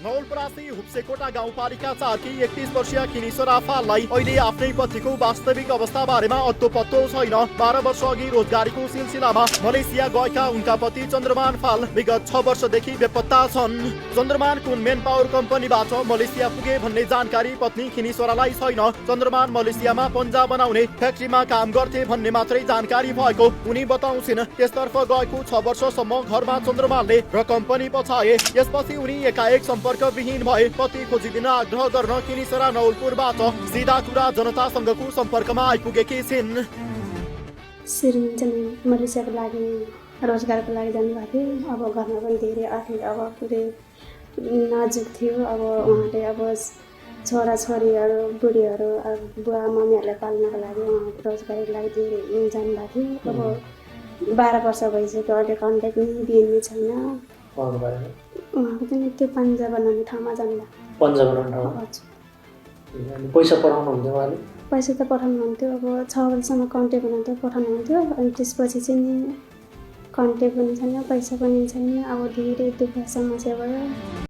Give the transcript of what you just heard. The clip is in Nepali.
नवलपरासी हुप्सेकोटा गाउँपालिका 4 की 31 वर्षीय खिनिसरा फाललाई अहिले आफ्नै पतिको वास्तविक अवस्था बारेमा अत्तो पत्तो छैन। 12 वर्ष अघि रोजगारीको सिलसिलामा मलेसिया गएका उनका पति चन्द्रमान फाल विगत 6 वर्षदेखि बेपत्ता छन्। चन्द्रमान कुन मेन पावर कम्पनीबाट मलेसिया पुगे भन्ने जानकारी पत्नी खिनिसरालाई छैन। चन्द्रमान मलेसियामा पन्जा बनाउने फ्याक्ट्रीमा काम गर्थे भन्ने मात्रै जानकारी भएको उनी बताउँछिन्। त्यसतर्फ गएको 6 वर्षसम्म घरमा चन्द्रमानले र कम्पनी पछाए। यसपछि उनी एकाएक सम्पर्कविहीन भए। पति खोजिदिन आग्रह गर्न खिनिसरा नवलपुरबाट सिधा कुरा जनतासँगको सम्पर्कमा आइपुगेकी छिन्। सिरिन चाहिँ मलेसियाको लागि रोजगारको लागि जानुभएको थियो। अब घरमा पनि धेरै आर्थिक अब पुरै नाजुक थियो। अब उहाँले अब छोराछोरीहरू बुढीहरू बुवा मम्मीहरूलाई पाल्नको लागि उहाँ रोजगारीको लागि धेरै जानुभएको थियो। अब 12 वर्ष भइसक्यो, अहिले कन्ट्याक्ट नै दिइने छैन। उहाँको चाहिँ त्यो पन्जा बनाउने ठाउँमा जानुभएको। पन्जा बनाउने ठाउँमा पैसा पठाउनुहुन्थ्यो उहाँले? पैसा त पठाउनुहुन्थ्यो। अब 6 वर्षसम्म कन्ट्याक्ट हुनुहुन्थ्यो, पठाउनुहुन्थ्यो। अनि त्यसपछि चाहिँ नि कन्ट्याक्ट पनि छैन, पैसा पनि छैन। अब धेरै दुःख समस्या भयो।